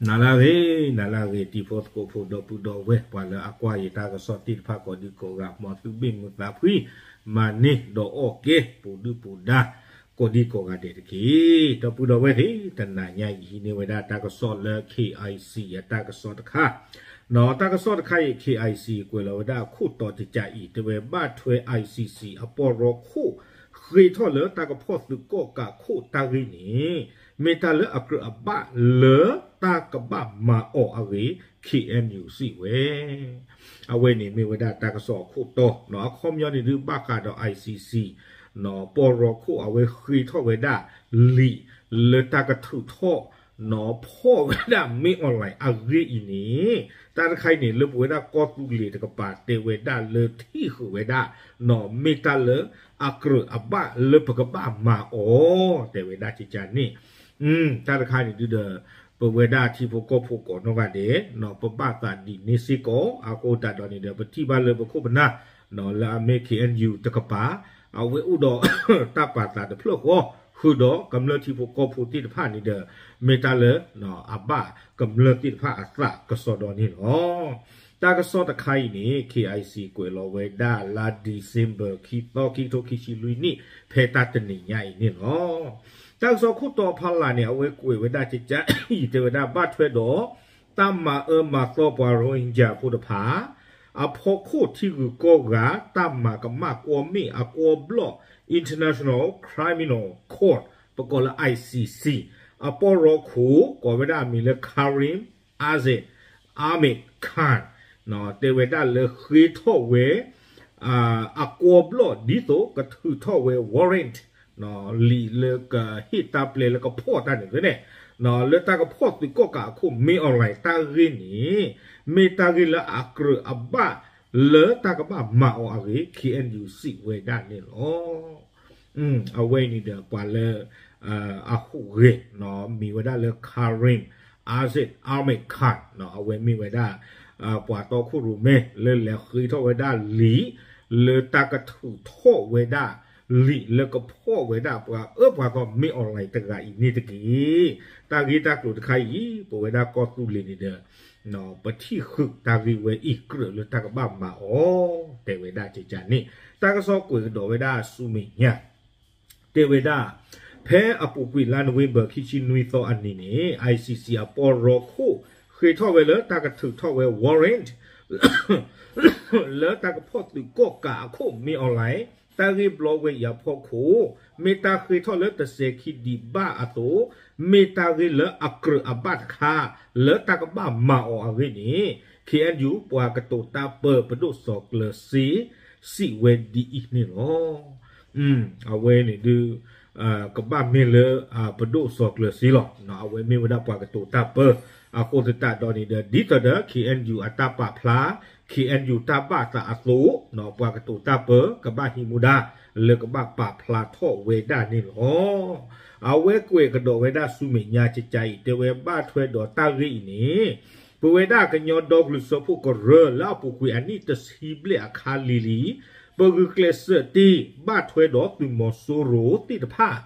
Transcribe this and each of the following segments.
နၤလၢအဂ့ၤ, နၤလၢအဂ့ၤ တံၤဖိသကိးဖိ ဒီပုၢ်ဒီဝဲၢ် ပှၤလၢအကွၢ်ယတၢ်ကစီၣ်သ့ၣ်တဖၣ်ကိးဒံကိးဂၤ မ်သုဘ့ၣ်မုာ်သးဖှံ, မၤန့ၢ်ဒီးအီၣ်ကဲ ပူၤဒုၣ်ပူၤဒါ ကိးဒံကိးဂၤဒဲးတက့ၢ်. ဒီပုၢ်ဒီဝဲၢ်သ့ၣ်, တနၤညါအံၤ ဟံးန့ၢ်ဝဲဒၣ်တၢ်ကစီၣ်လၢ K I C အတၢ်ကစီၣ်တခါ, ဒီးတၢ်ကစီၣ်တခါအံၤ K I C ကွဲးလီၤဝဲဒၣ်အခိၣ်တီတကးအံၤ တဲဝဲဘၣ်ထွဲ I C C အပီၢ်ရီခိၣ် ဃ့ထီၣ်လၢတၢ်ကဖီၣ်သုးကီၣ်ကးခိၣ်တၢ်ဂ့ၢ်န့ၣ် မ့ၢ်တၢ်လၢအကြၢးအဘၣ်လၢတၢ်ကဘၣ်မၤအီၤအဂ့ၢ် K N U စံးဝဲ. အဝဲန့ၣ်မ့ၢ်ဝဲဒၣ်တၢ်ကစီၣ်အခိၣ်တီ, အခီပညီန့ၣ်ဒုးဘၣ်ဃးဒီး I C C ပီၢ်ရီခိၣ် အဝဲဃ့ထီၣ်ဝဲဒၣ်လံာ်လၢတၢ်ကထုးထီၣ် ဖီၣ်ဝဲဒၣ် မင်းအောင်လှိုင် အဂ့ၢ်အံၤန့ၣ်, တၢ်တခါအံၤန့ၣ် လၢပဝဲဒၣ်ကီၢ်သူလ့ၤတကပၤတဲဝဲဒၣ်လၢထံၣ်ဃုာ်ဝဲဒၣ် မ့ၢ်တၢ်လၢအကြၢးအဘၣ်လၢပကဘၣ်မၤအီၤ တဲဝဲဒၣ်ကကန့ၣ်, တၢ်တခါန့ၣ်ဒုးဒီး ပဝဲဒၣ်ထံဖိကီၢ်ဖိကိးနီၢ်ဂၤဒဲး ပဘၣ်သးဒ်န့ၣ်စ့ၢ်ကီး အဃိသတးဒီးန့ၣ်ဒီး ပထံၣ်ဘၣ်လၢပခိၣ်ပနၢ် လၢအမ့ၢ် K N U တကပၤ အဝဲအိၣ်ဒီးတၢ်ပာ်သးတဖျၢၣ်ဃီ ဃုာ်ဒီးကမျၢၢ်ထံဖိကီၢ်ဖိသ့ၣ်တဖၣ်န့ၣ်ဒီး မ့ၢ်တၢ်လၢ အဘၣ်ကမျၢၢ်သ့ၣ်တဖၣ်အသးကစီဒီန့ၣ်လီၤ. တၢ်ကစီၣ်တခါအံၤန့ၣ် K I C ကွဲးလီၤဝဲဒၣ်လါ December ခံသီ ခံကထိခံဆံလွံၢ်နံၣ် ဖဲတၢ်တနံၤညါအံၤန့ၣ်လီၤ. တၢ်ကစီၣ်ခိၣ်တီဖီလာ်န့ၣ် အဝဲကွဲးဝဲဒၣ်ကကအံၤ တဲဝဲဒၣ်ဘၣ်ထွဲဒီး တၢ်မၤအၢမၤသီပှၤ Rohingya ဖိတဖၣ် အဖီခိၣ်ထံဂုၤကီၢ်ဂၤ တၢ်မၤကမၣ်ကွီၢ်မ့ၣ်အကွီၢ်ဘျီၣ် International Criminal Court ပကိးလၢ I C C အပီၢ်ရီခိၣ် ကိးဝဲဒၣ်အမံၤလၢ Karim Azad Ahmed Khan တဲဝဲဒၣ်လၢဃ့ထီၣ်ဝဲ အကွီၢ်ဘျီၣ်ဒ်သိးကထုးထီၣ်ဝဲ warrant လံာ်လၢကဟ့ၣ်တၢ်ပျဲလၢကဖီၣ်တၢ်န့ၣ်န့ၣ် လၢတၢ်ကဖီၣ်သုးကီၣ်ကးအခိၣ် မင်းအောင်လှိုင် တၢ်ဂ့ၢ်န့ၣ် မ့ၢ်တၢ်ဂ့ၢ်လၢအကြၢးအဘၣ်လၢတၢ်ကဘၣ်မၤအီၤအဂ့ၢ် K N U စံးဝဲဒၣ်န့ၣ်လီၤ. အဝဲအံၤန့ၣ်ဒီး ပှၤလၢ အဟူးဂဲၤ မံၤဝဲဒၣ်လၢ Karim Azad Ahmed Khan အဝဲမ့ၢ်ဝဲဒၣ် ပှၤတီခိၣ်ရိၣ်မဲ လၢလဲၤဃ့ထီၣ်ဝဲဒၣ်လံာ် လၢတၢ်ကထုးထီၣ်ဝဲဒၣ် လံာ်လၢကဖီၣ်ဝဲဒၣ်ပှၤအၢပှၤသီ မင်းအောင်လှိုင် တဂၤအံၤန့ၣ်တက့ၢ်. တၢ်ဂ့ၢ်တၢ်ကျိၤတခါအံၤ ပဝဲဒၣ်ကီၢ်သူလ့ၤန့ၣ်ဒီး ပထံၣ်ဃုာ်တၢ်ဂ့ၢ်ဝဲအံၤ ကြၢးလၢတၢ်ကဘၣ်မၤအီၤ တဲဝဲဒၣ်ကကန့ၣ် တၢ်ကစီၣ်ကွဲးကဒီးဝဲဒၣ်ဆူမဲာ်ညါ တဲဝဲဒၣ် ဖဲအပူၤကွံာ်လါနိၣ်ဝ့ဘၢၣ် ခံဆံနွံသီအနံၤန့ၣ် I C C အပီၢ်ရီခိၣ် ဃ့ထီၣ်ဝဲလၢတၢ်ကထုးထီၣ်ဝဲ warrant လၢတၢ်ကဖီၣ်သုးကီၣ်ကးအခိၣ် မင်းအောင်လှိုင် တၢ်ဂ့ၢ်ဘျီဝဲအံၤအဖီခိၣ် မ့ၢ်တၢ်ဃ့ထီၣ်လၢတစဲးခံဒံးဘၣ်အသိး မ့ၢ်တၢ်ဂ့ၢ်လၢအကြၢးအဘၣ်တခါ လၢတၢ်ကဘၣ်မၤအီၤအဂ့ၢ်န့ၣ် K N U ပှၤကတိၤတၢ်ပၢ ပဒိၣ်စီၤကျၢၤစ့ စံးဝဲဒ်အံၤန့ၣ်လီၤ. အဝဲန့ၣ်ဒုး ကဘၣ်မ့ၢ်လၢ ပဒိၣ်စီၤကျၢၤစ့လီၤ. အဝဲမ့ၢ်ဝဲဒၣ်ပှၤကတိၤတၢ်ပၢ အဃိသတးဒီးန့ၣ်ဒီး ဒ်သိးဒီး K N U အတၢ်ပာ်ဖျါ K N U တၢ်ဘၣ်သးအသိး ပှၤကတိၤတၢ်ပၢ ကဘၣ်ဟံးမူဒါ လၢကဘၣ်ပာ်ဖျါထီၣ်ဝဲဒၣ်န့ၣ်လီၤ. အဝဲကွဲးကဒီးဝဲဒၣ်ဆူမဲာ်ညါကကအံၤ တဲဝဲဘၣ်ထွဲဒီးတၢ်ဂ့ၢ်အံၤန့ၣ် ပဝဲဒၣ်ကညီဒီကလုာ်စၢဖှိၣ်ကရၢလၢအပူၤကွံာ်အနံၣ်တဆံဘျဲၣ်အခါလံၤလံၤ ပဂုာ်ကျဲးစၢးတ့ၢ် ဘၣ်ထွဲဒီးသုးမီၤစိရိၤသ့ၣ်တဖၣ်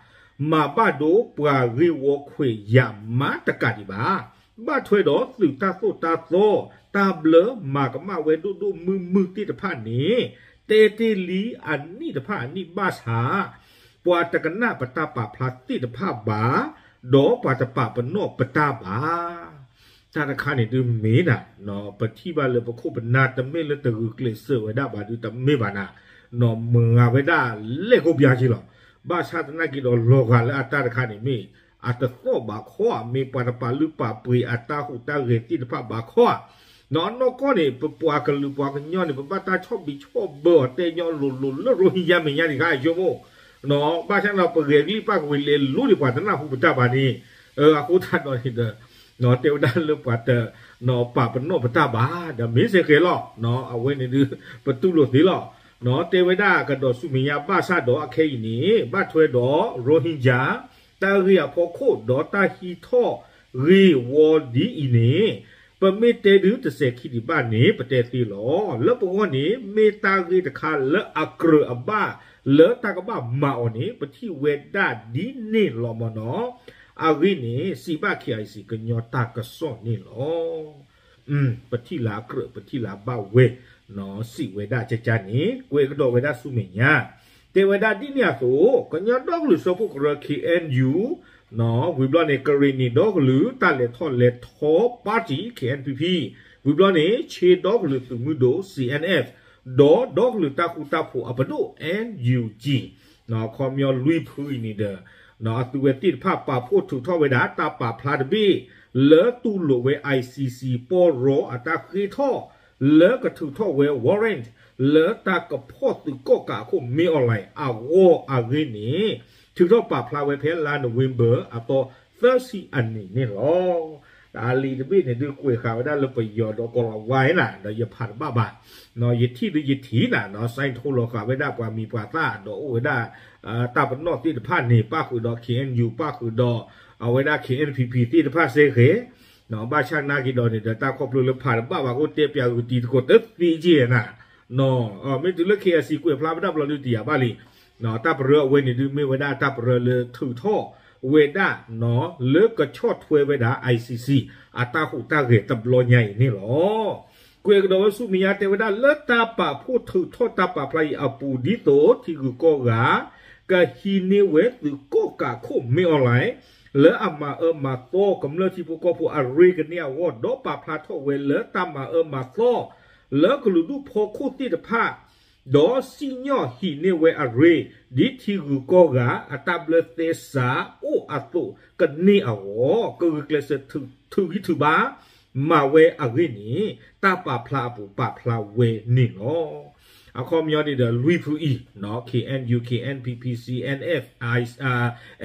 မၤဘၣ်ဒိပှၤဂ့ၢ်ဝီခွဲးယာ်မးတကးဒံးဘၣ်. ဘၣ်ထွဲဒီးသုးတၢ်သိၣ်တၢ်သီ တၢ်ဘျၢမၤကမၣ်ဝဲဒိၣ်ဒိၣ်မုၢ်မုၢ်သ့ၣ်တဖၣ်န့ၣ် တဲတ့ၢ်လံအနံၣ်တဖၣ်အနံၣ်ဘၣ်ဆၣ် ပှၤတကနၣ်ပတၢ်ပာ်ဖျါသ့ၣ်တဖၣ်ဘၣ်, ဒီးပှၤတပာ်ပနီၣ်ပတၢ်ဘၣ်. တၢ်တခါန့ၣ်ဒုးမ့ၢ်နၤ, ပထံၣ်ဘၣ်လၢပခိၣ်ပနၢ်တမ့ၢ်လၢတဂုာ်ကျဲးစၢးဝဲဒၣ်ဘၣ်ဒုးတမ့ၢ်ဘၣ်နၤ, မၤဝဲဒၣ်လဲၣ်ကိးပျၢ်က့လီၤ. ဘၣ်ဆၣ်သနာ်က့ဒီးလီၤဂာ်လၢအတၢ်တခါန့ၣ်မ့ၢ် အတသီၣ်ဘၣ်ခီဧါ, မ့ၢ်ပှၤတပာ်လုၢ်ပာ်ပှ့ၤအတၢ်ဟူးတၢ်ဂဲၤသ့ၣ်တဖၣ်ဘၣ်ခီဧါ. နီၢ်နီၢ်ကီၢ်န့ၣ် ပပှၤကလုာ်ပှၤကညီန့ၣ် ပဘၣ်တၢ်ဆီၣ်ဘံးဆီၣ်ဘၢအီၤတဲညီလိၤလိၤလၢရိဟံယါမဲာ်ညါန့ၣ်ခါ ယဆိကမိၣ် ဘၣ်ဆၣ်ဒီးပဂဲၤကလံၣ်ပၣ်ကဝ့ၤလဲၤလိၤန့ၣ် ပှၤတနၢ်ဟူပတၢ်ဘၣ်န့ၣ်, အဃိသတးဒီးန့ၣ်ဒီး တဲဝဲဒၣ်လၢပှၤတ ပာ်ပနီၣ်ပတၢ်ဘၣ်, ဒီးမ့ၢ်စ့ၢ်ကီးလီၤ. အဝဲန့ၣ်ဒုး ပတူၢ်လိာ်သ့လီၤ. တဲဝဲဒၣ်ကဒီးဆူမဲာ်ညါဘၣ်ဆၣ်ဒီးအခဲအံၤန့ၣ် ဘၣ်ထွဲဒီးရိဟံယါ တၢ်ဂ့ၢ်အဖီခိၣ်ဒီးတၢ်ဟံးထီၣ်ဂ့ၢ်ဝီဒ်အံၤန့ၣ် ပမ့ၢ်တဲဒုးတစဲးခံဒံးဘၣ်န့ၣ် ပတဲသ့လီၤ. လၢပဂီၢ်န့ၣ် မ့ၢ်တၢ်ဂ့ၢ်တခါလၢအကြၢးအဘၣ်လၢတၢ်ကဘၣ်မၤအီၤန့ၣ် ပထံၣ်ဝဲဒၣ်ဒ်န့ၣ်လီၤမၢ်နီၤ. အဂ့ၢ်န့ၣ် စံးဘၣ် KIC ကညီတၢ်ကစီၣ်န့ၣ်လီၤ. ပထံၣ်လၢအကြၢး ပထံၣ်လၢအဘၣ်ဝဲ စံးဝဲဒၣ်ကကန့ၣ် ကွဲးကဒီးဝဲဒၣ်ဆူမဲာ်ညါ, တဲဝဲဒၣ်ဒ်န့ၣ်အသိး ကညီဒီကလုာ်စၢဖှိၣ်ကရၢ KNU ဝံၤဘျီန့ၣ် ကရ့ၣ်နံၣ်ဒီကလုာ်တၢ်လဲၤထီၣ်လဲၤထီ party KNPP ဝံၤဘျီန့ၣ် ခ့ဒီကလုာ်သုးမုၢ်ဒိၣ် CNF ဒီးဒီကလုာ်တၢ်ဃူတၢ်ဖိးအပဒိၣ် NUG ခီပညီလွံၢ်ဖုအံၤန့ၣ်ဒီး အသုဝဲသ့ၣ်တဖၣ်ပာ်ဖှိၣ်ထုးထီၣ်ဝဲဒၣ်တၢ်ပာ်ဖျါတဘ့ၣ် လၢတူၢ်လိာ်ဝဲ ICC ပီၢ်ရီအတၢ်ဃ့ထီၣ် လၢကထုးထီၣ်ဝဲ warrant လၢတၢ်ကဖီၣ်သုးကီၣ်ကးအခိၣ် မင်းအောင်လှိုင် အဂီၢ်အဂ့ၢ်န့ၣ် ထုးထီၣ်ပာ်ဖျါဝဲဖဲလါနိၣ်ဝ့ဘၢၣ်အသီသၢဆံအနံၤန့ၣ်လီၤ. တၢ်လံာ်တဘ့ၣ်န့ၣ်ဒုးကွဲးဃာ်ဝဲဒၣ်လၢပယီၤဒီးကီၤလၤဝါနၤ ဒီးယဖးတဘၣ်ဘၣ်, ယထံၣ်ဒုးယထံၣ်နၤ ဒီး sign ထိလီၤဃာ်ဝဲဒၣ်ပှၤမံၤပှၤသၣ် ဒီးအိၣ်ဝဲဒၣ် တၢ်ပနီၣ်သ့ၣ်တဖၣ်န့ၣ် ပၣ်ဃုာ်ဒီး KNU ပၣ်ဃုာ်ဒီး အဝဲဒၣ် KNPP သ့ၣ်တဖၣ်စ့ၢ်ကီး, ဘၣ်ဆၣ်နာ်က့ၤဒီးန့ၣ်ဒီး တၢ်ခီဖျိလၢဖးတဘၣ်ဘၣ်အဃိ တဲပၠးဂုာ်တံၤသကိးတသ့က့နၤ, မ့ၢ်တုၤလၢ KIC ကွဲးဖျါဝဲဒၣ်ဘျီဒုးတယာ်ဘၣ်လံ တၢ်ပရၢအဝဲန့ၣ်ဒုးမ့ၢ်ဝဲဒၣ်တၢ်ပရၢလၢထုးထီၣ်ဝဲဒၣ် လၢကဆီၣ်ထွဲဝဲဒၣ် ICC အတၢ်ဟူးတၢ်ဂဲၤတဘျီညါအံၤန့ၣ်လီၤ. ကွဲးကဒီးဝဲဆူမဲာ်ညါတဲဝဲဒၣ်လၢတၢ်ပာ်ဖှိၣ်ထုးထီၣ်တၢ်ပာ်ဖျါအံၤအပူၤဒ်သိး ထံဂုၤကီၢ်ဂၤ ကဟံးန့ၢ်ဝဲသုးကီၣ်ကးခိၣ် မင်းအောင်လှိုင် လၢအမၤအၢမၤသီကမျၢၢ်ထံဖိကီၢ်ဖိအရ့ကန့ၢ်အဂီၢ် ဒီးပာ်ဖျါထီၣ်ဝဲလၢတၢ်မၤအၢမၤသီ လၢကလုာ်ဒူၣ်ဖီခိၣ်သ့ၣ်တဖၣ် ဒီးစံၣ်ညီၣ်ဟံးန့ၢ်ဝဲအရ့ ဒ်ထံဂုၤကီၢ်ဂၤအတၢ်ဘျၢသဲစးအိၣ်အသိးကန့ၢ်အဂီၢ် ကဂုာ်ကျဲးစၢးထုးဂံၢ်ထုးဘါ မၤဝဲအဂ့ၢ်န့ၣ် တၢ်ပာ်ဖျါအပူၤပာ်ဖျါဝဲန့ၣ်လီၤ. အခီပညီန့ၣ်ဒီးလွံၢ်ဖုအံၤ KNU KNPP CNF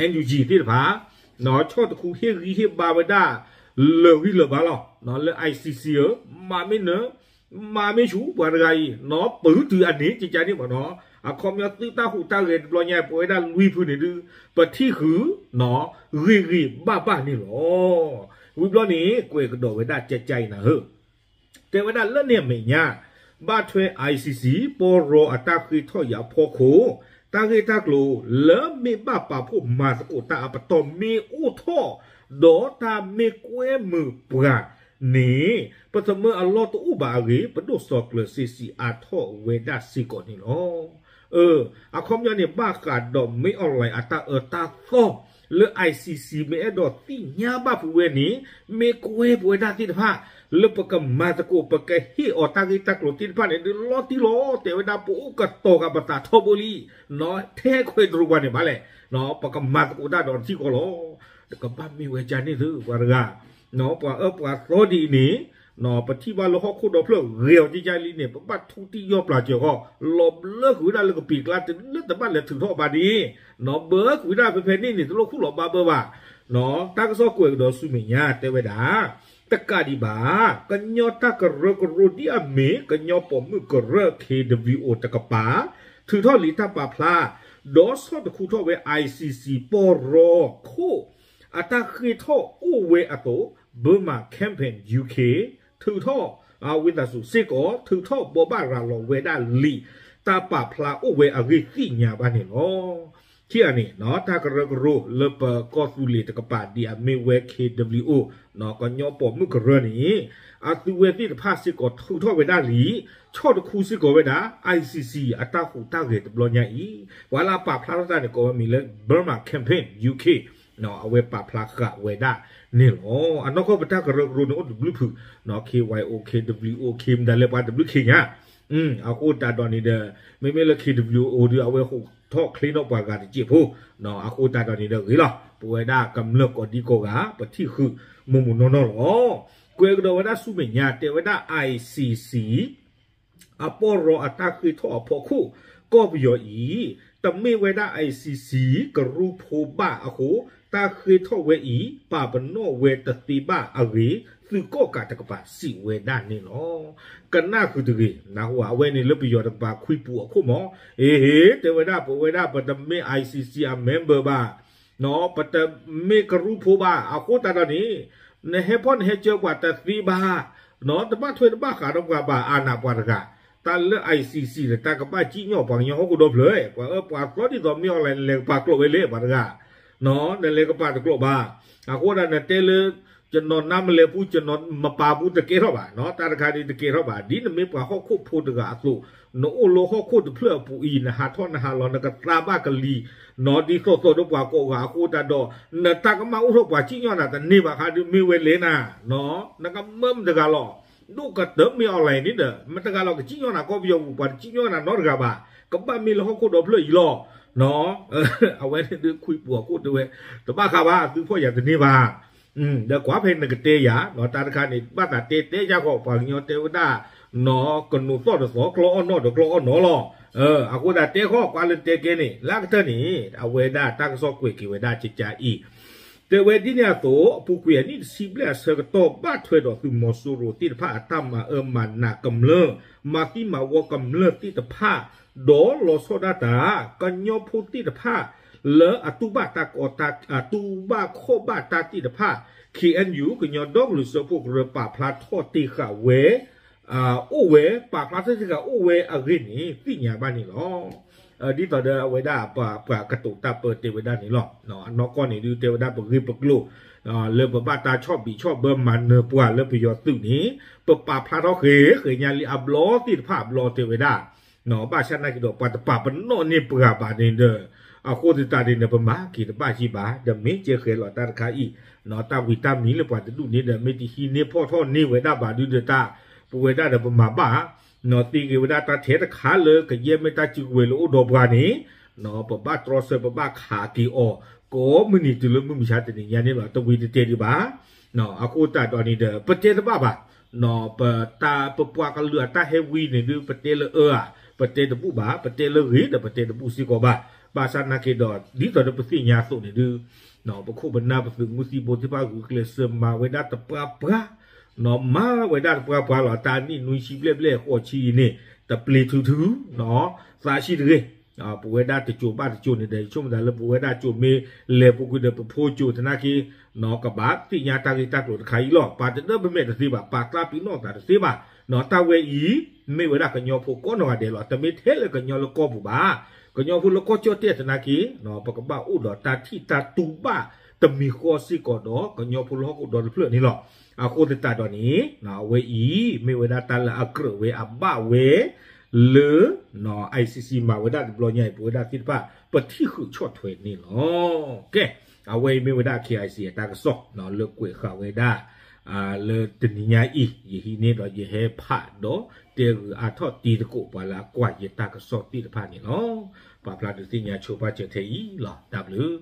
NUG သ့ၣ်တဖၣ် ဆီၣ်တခူဟ့ၣ်ဂံၢ်ဟ့ၣ်ဘါဝဲဒၣ် လၢာ်ဂံၢ်လၢာ်ဘါလီၤ လၢ ICC ဧၢ မၤမ့ၢ်နၢၤ မၤမ့ၢ်ဆူၣ် ပှၤတဂၤအံၤ ပတုၤအန့ၣ် ကကန့ၣ်မ့ၢ်နီၤ အခီပညီသုတၢ်ဟူးတၢ်ဂဲၤတဘျီညါ ပဝဲဒၣ်လွံၢ်ဖုန့ၣ်ဒုး ပထံၣ်ဃုာ် ဂ့ၤဂ့ၤဘၣ်ဘၣ်န့ၣ်လီၤ. ဝံၤဘျီန့ၣ် ကွဲးကဒီးဝဲဒၣ်ကကအံၤနၤဧၢ တဲဝဲဒၣ်လၢန့ၣ်အမဲာ်ညါ ဘၣ်ထွဲ ICC ပီၢ်ရီအတၢ်ဃ့ထီၣ်အံၤအဖီခိၣ် တၢ်ဂ့ၢ်တၢ်ကျိၤလၢမ့ၢ်ဘၣ်ပာ်ဖှိၣ်မၤသကိးတၢ်အပတီၢ်မ့ၢ်အိၣ်ထီၣ် ဒီးတၢ်မ့ၢ်ကွဲမုာ်ပှၤန့ၣ် ပသမၢအလီၢ်တအိၣ်ဘၣ်အဂ့ၢ် ပဒိၣ်စီၤကျၢၤစ့စံးအါထီၣ်ဝဲဒၣ်စ့ၢ်ကီးန့ၣ်လီၤ. အခီပညီန့ၣ် ဘၣ်ဃးဒီး မင်းအောင်လှိုင် အတၢ်အၢတၢ်သီ လၢ ICC မ့ၢ်အဲၣ်ဒိးသ့ၣ်ညါဘၣ်ဖုးဝဲန့ၣ် မ့ၢ်ကွဲပဝဲဒၣ်သ့ၣ်တဖၣ် လၢပကမၤသကိး ပကဟ့ၣ်အီၤတၢ်ဂ့ၢ်တၢ်ကျိၤသ့ၣ်တဖၣ်န့ၣ် ဒုးလီၤတံၢ်လီၤ တဲဝဲဒၣ်ပအိၣ်ကတီၤဃာ်ပသးထီဘိလံ ထဲခွဲးတရူးပှၤန့ၣ်ဘၣ်လဲၣ် ပကမၤသကိးတၢ်ဒီးထံကီၢ်လီၤ. တကဘၣ်မ့ၢ်ဝဲကန့ၣ်သု ပှၤတဂၤ ပှၤအၢပှၤသီဒ်အံၤန့ၣ် ပထံၣ်ဘၣ်လၢဟီၣ်ခိၣ်ဒီဖျၢၣ်ဂ့ၤအီၤကကလံန့ၣ် ပဘၣ်ထူတံၢ်ယီၢ်ပျၢ်စၢၤဃီ လီၤဘျၢကွံာ်ဝဲဒၣ်လၢကပံာ်ကျါတလၢတဘၣ်လဲၤထုးထီၣ်ဘၣ်ဒ် ဘၢကွံာ်ဝဲဒၣ်ဖဲဖဲန့ၣ်န့ၣ် တလိၣ်ခူၣ်လီၤဘၣ်ဘၢဘၣ်. တၢ်ကစီၣ်ကွဲးကဒီးဆူမဲာ်ညါတဲဝဲဒၣ် တကးဒံးဘၣ် ကညီတၢ်ကရၢကရိဒ်အမ့ၢ် ကညီပိာ်မုၣ်ကရၢ KWO တကပၤ ထုးထီၣ်လံာ်တၢ်ပာ်ဖျါ ဒီးဆီၣ်တခူထီၣ်ဝဲ ICC ပီၢ်ရီခိၣ် အတၢ်ဃ့ထီၣ်အိၣ်ဝဲအသိး Burma Campaign UK ထုးထီၣ် ဝံသးစူၤစ့ၢ်ကီး ထုးထီၣ်ဘိးဘၣ်ရၤလီၤဝဲဒၣ်လံာ် တၢ်ပာ်ဖျါအိၣ်ဝဲအဂ့ၢ်သ့ၣ်ညါဘၣ်န့ၣ်လီၤ. ခံဂၤန့ၣ် တၢ်ကရၢကရိလၢပကီၢ်သူလ့ၤတကပၤဒ်အမ့ၢ်ဝဲ KWO ကညီပိာ်မုၣ်ကရၢန့ၣ် အသုဝဲသ့ၣ်တဖၣ်စ့ၢ်ကီးထုးထီၣ်ဝဲဒၣ်လံာ် ဆီၣ်တခူစ့ၢ်ကီးဝဲဒၣ် ICC အတၢ်ဟူးတၢ်ဂဲၤတဘျီညါအံၤ ပှၤလၢအပာ်ဖျါထီၣ်တၢ်န့ၣ် ကိးဝဲမံၤလၢ Burma Campaign UK အဝဲပာ်ဖျါဃာ်ဝဲဒၣ်န့ၣ်လီၤ. အနီၢ်ကီၢ်ပတၢ်ကရၢကရိန့ၣ်အိၣ်တဘျုးဖုး KYO KWO ခ့မဒၣ်လဲၣ်ပှၤတဘျုးခ့ညါ အဃိသတးဒီးန့ၣ်ဒီး မ့မ့ၢ်လၢ KWO ဒုး အဝဲဟူးထီၣ်ချ့နီၣ်ပှၤဂၤတစဲးဖိ အဃိသတးဒီးန့ၣ်ဒီးဂ့ၤလီၤ ပဝဲဒၣ်ကမျၢၢ်ကိးဒံကိးဂၤ ပထံၣ်ဃုာ်မိၢ်မိၢ်နီၢ်နီၢ်လီၤ. ကွဲးကဒီးဝဲဒၣ်ဆူမဲာ်ညါ တဲဝဲဒၣ် ICC အပီၢ်ရီအတၢ်ဃ့ထီၣ်အဖီခိၣ် ကီၢ်ပယီၤအံၤ တမ့ၢ်ဝဲဒၣ် ICC ကရူၢ်ဖိဘၣ်အဃိ တၢ်ဃ့ထီၣ်ဝဲအံၤ ပာ်ပနီၣ်ဝဲတသ့ဘၣ်အဂ့ၢ် သုးကီၣ်ကးတကပၤစံးဝဲဒၣ်န့ၣ်လီၤ. ကနၣ်ဃုာ်တဂ့ၤ နၢ်ဟူဧါ အဝဲန့ၣ်လၢပယီၤတကပၤခွံပူၤအခိၣ်မး အ့ဟ့ တဲဝဲဒၣ် ပဝဲဒၣ်ပတမ့ၢ် ICC အ member ဘၣ် ပတမ့ၢ်ကရူၢ်ဖိဘၣ် အဃိသတးဒီးန့ၣ် နဟဲဖီၣ်နဟဲစၢၤပှၤတသ့ဘၣ် တဘၣ်ထွဲတဘၣ်ဃးဒီးပှၤဘၣ် အါနးပှၤတဂၤ တၢ်လၢ ICC န့ၣ် တၢ်ကဘၣ်စံၣ်ညီၣ်ပှၤကညီဟီၣ်ခိၣ်ဒီဖျၢၣ် ပှၤအၢပှၤသီဒ်သိးမ့ၢ်အီၤလဲၣ် လဲၤကပာ်ကျိးဝဲလဲၣ် ပှၤတဂၤ နလဲၤကပၤတကျိာ်ဘၣ်. အဃိဒၣ်နတဲလၢ ကျွန်တော်နားမလည်ဘူး ကျွန်တော်မပါဘူး တကဲထီၣ်ဘၣ်, တၢ်တခါဒ်တကဲထီၣ်ဘၣ်. ဒ်နမ့ၢ်ပှၤဟီၣ်ခိၣ်ဖိတဂၤအသိး, နအိၣ်လၢဟီၣ်ခိၣ်တဖျၢၣ်အပူၤအံၤ နဟးထီၣ်နဟးလီၤ နကသါဘၣ်ကလံၤ ဒ်သိးသိးဒီးပှၤကိးဂၤအဃိတၢ်ဒီး နတၢ်ကမၣ်အိၣ်ထီၣ်ပှၤစံၣ်ညီၣ်နၤတန့ၢ်ဘၣ်ဃးဒုး မ့ၢ်ဝဲလဲၣ်နၤ, နကမၢမတဂၤလီၤ. ဒိၣ်ကတၢၢ်မ့ၢ် online န့ၣ်ဒီး မတဂၤလီၤကစံၣ်ညီၣ်နၤကီၢ်ပယီၤပူၤ ပှၤတစံၣ်ညီၣ်နၤနီတဂၤဘၣ်. ကဘၣ်မ့ၢ်လၢဟီၣ်ခိၣ်ဒီဖျၢၣ်အံၤလီၤ. အဝဲန့ၣ်ဒုးခွံပူၤအခိၣ်တဲဝဲ တဘၣ်ဃးဘၣ် သုဖီၣ်ယၤတန့ၢ်ဘၣ်. ဒီးကွၢ်ဖဲနကတဲယၤ တၢ်တခါန့ၣ် ဘၣ်သးတဲတဲယၤဃီ ပှၤကညီတဲဝဲဒၣ် နီၢ်ကနိးသီၣ်တသီ ကျီအီၣ်နီၣ်ဒီးကျီအီၣ်နီၣ်လီၤ. အဃိသတးတဲဃီ ကွၢ်လၢတဲကဲန့ၣ် လၢအကတၢၢ်န့ၣ် အဝဲဒၣ်တၢ်ကစီၣ်ကွဲးက့ၤဝဲဒၣ်ကကါအံၤ တဲဝဲဒ်န့ၣ်အသိး အပူၤကွံာ်အနံၣ်တဆံဘျဲၣ်အဆၢကတီၢ် ဘၣ်ထွဲဒီးသုးမီၤစိရိၤသ့ၣ်တဖၣ်အတၢ်မၤအၢမၤနးကမျၢၢ် မၤသံမၤဝီကမျၢၢ်သ့ၣ်တဖၣ် ဒီးလီၤဆီဒၣ်တၢ် ကညီဖိသ့ၣ်တဖၣ် လၢအတူၢ်ဘၣ်တၢ်ကီတၢ် အတူၢ်ဘၣ်ခီၣ်ဘၣ်တၢ်သ့ၣ်တဖၣ် ခ့ၣ်အဲၣ်ယူၣ် ကညီဒီကလုာ်စၢဖှိၣ်ကရၢ ပာ်ဖျါထီၣ်တ့ၢ်ဃာ်ဝဲ အိၣ်ဝဲ ပာ်ဖျါထီၣ်တ့ၢ်ဃာ်အိၣ်ဝဲအဂ့ၢ်န့ၣ် သ့ၣ်ညါဘၣ်န့ၣ်လီၤ. ဒ်သိးဒီးအဝဲဒၣ်ပှၤကတိၤတၢ်ပၢတဲဝဲဒၣ်န့ၣ်လီၤ. အနီၢ်ကီၢ်န့ၣ်ဒုးတဲဝဲဒၣ်ပဂ့ၢ်ပကျိၤ လၢပဘၣ်တၢ်ဆီၣ်ဘံးဆီၣ်ဘၢမၤနၢၤပှၤလၢပယီၤသုးန့ၣ် ပပာ်ဖျါထီၣ်ဃဲၤဃဲၤညါလံအဘျီသ့ၣ်တဖၣ်အဘျီတဲဝဲဒၣ် ဘၣ်ဆၣ်နာ်က့ဒီး ပှၤတပာ်ပနီၣ်န့ၢ်ပှၤဘၣ်န့ၣ်ဒီး အဃိသတးန့ၣ်ဒီး ပမၤက့ၤတဘၣ်က့ၤဘၣ် ဒီးမ့ၢ်ကဲဃဲၤလီၤတၢ်တခါအံၤ တၢ်ဝံၤတၢ်မံၤလၢပှၤတဒူၣ်န့ၣ်ဒီး မ့ၢ်တဟံးန့ၢ်ဖီၣ်ထီၣ်န့ၢ်ဝဲဒၣ်ဘၣ်ဒုးဒီးတၢ် ပဝဲဒၣ်ဒီးပမၤဘၣ် သ့ဂ့ၤဝဲဒၣ်တၢ်ထဲတခါလၢကယဲၢ်မ့ၢ်တၢ်စုကဝဲၤလၢအိၣ်ဒီးပှၤန့ၣ် ပဘၣ်တြီဆၢပဘၣ်ခးက့ၤအီၤ ကိးမုၢ်နံၤတုၤလၢမုၢ်မဆါတနံၤညါန့ၣ်လီၤ. တဝံၤတတဲဒံးဘၣ် အဃိသတးဒီးန့ၣ်ဒီး ပတဲတဘၣ်ဘၣ် ပတၢ်ပပှၤကလုာ်အတၢ်ဟဲဝံန့ၣ်ဒုး ပတဲလၢအၢဧါ ပတဲတဘူၣ်ဘၣ် ပတဲလၢဂ့ၤဒီးပတဲတဘူၣ်စ့ၢ်ကီးဘၣ်. ဘၣ်ဆၣ်နာ်က့ဒီး ဒ်သိးဒီးပသ့ၣ်ညါအသိးန့ၣ်ဒုး ပခိၣ်ပနၢ်ပသုးမုၢ်သံၣ်ဘိသ့ၣ်တဖၣ်ဂုာ်ကျဲးစၢးမၤဝဲဒၣ်တပှၢ်ပှၢ် မၤဝဲဒၣ်တပှၢ်ပှၢ်လီၤ. တၢ်နံၣ်နွံဆံဘျဲၣ်ဘျဲၣ်ဃိးဆံအံၤန့ၣ် တပျ့ၤထုထု သးဆံးတဂ့ၤ ပဝဲဒၣ်တစိၤဘၣ်တစိၤန့ၣ်ဒီး ယဆိကမိၣ်သးလၢပဝဲဒၣ်စိၤမ့ၢ်လဲၤပူၤကွံာ်ဒီးပဖိစိၤသနာ်က့ ကဘၣ်သ့ၣ်ညါတၢ်ဂ့ၢ်တၢ်ကျိၤတခါအံၤလီၤ. ပာ်တဒၢပမဲာ်တသ့ဘၣ် ပာ်သးပ့ၤနီၣ်သးတသ့ဘၣ်. တၢ်ဝဲအံၤ မ့ၢ်ဝဲဒၣ်ကညီဖိကိးနီၢ်ဂၤဒဲးလီၤ. တမ့ၢ်ထဲလၢကညီလၢကီၢ်ပူၤဘၣ်. ကညီဖိလၢကီၢ်ကၠီၣ်တဲၣ်သနာ်က့ ပကဘၣ်အိၣ်ဒီးတၢ်ထံၣ်တၢ်တူၢ်ဘၣ်တမံၤဃီစ့ၢ်ကီးဒီး ကညီဖိလၢဟီၣ်ခိၣ်ဒီတဖျၢၣ်န့ၣ်လီၤ. အဃိသတးဒီးန့ၣ် အဝဲအံၤ မ့ၢ်ဝဲဒၣ်တၢ်လၢအကြၢးဝဲအဘၣ်ဝဲ လၢ ICC မၤဝဲဒၣ်တဘျီညါအံၤ ပဝဲဒၣ်သ့ၣ်တဖၣ် ပထံၣ်ဃုာ်ဆီၣ်ထွဲန့ၣ်လီၤ. ကဲ အဝဲအံၤမ့ၢ်ဝဲဒၣ် KIC အတၢ်ကစီၣ် လၢကွဲးဃာ်ဝဲဒၣ် လၢတနံၤညါအံၤ ယဟံးန့ၢ်ဒီးယဟဲဖးဒီးတဲဂုာ်အါထီၣ်တံၤသကိးပှၤလၢအကွၢ်ယတၢ်ကစီၣ်သ့ၣ်တဖၣ်န့ၣ်လီၤ. ပာ်ဖျါဒုးသ့ၣ်ညါဆိပာ်စၢၤထဲအံၤလီၤ. တၢ်ဘျုး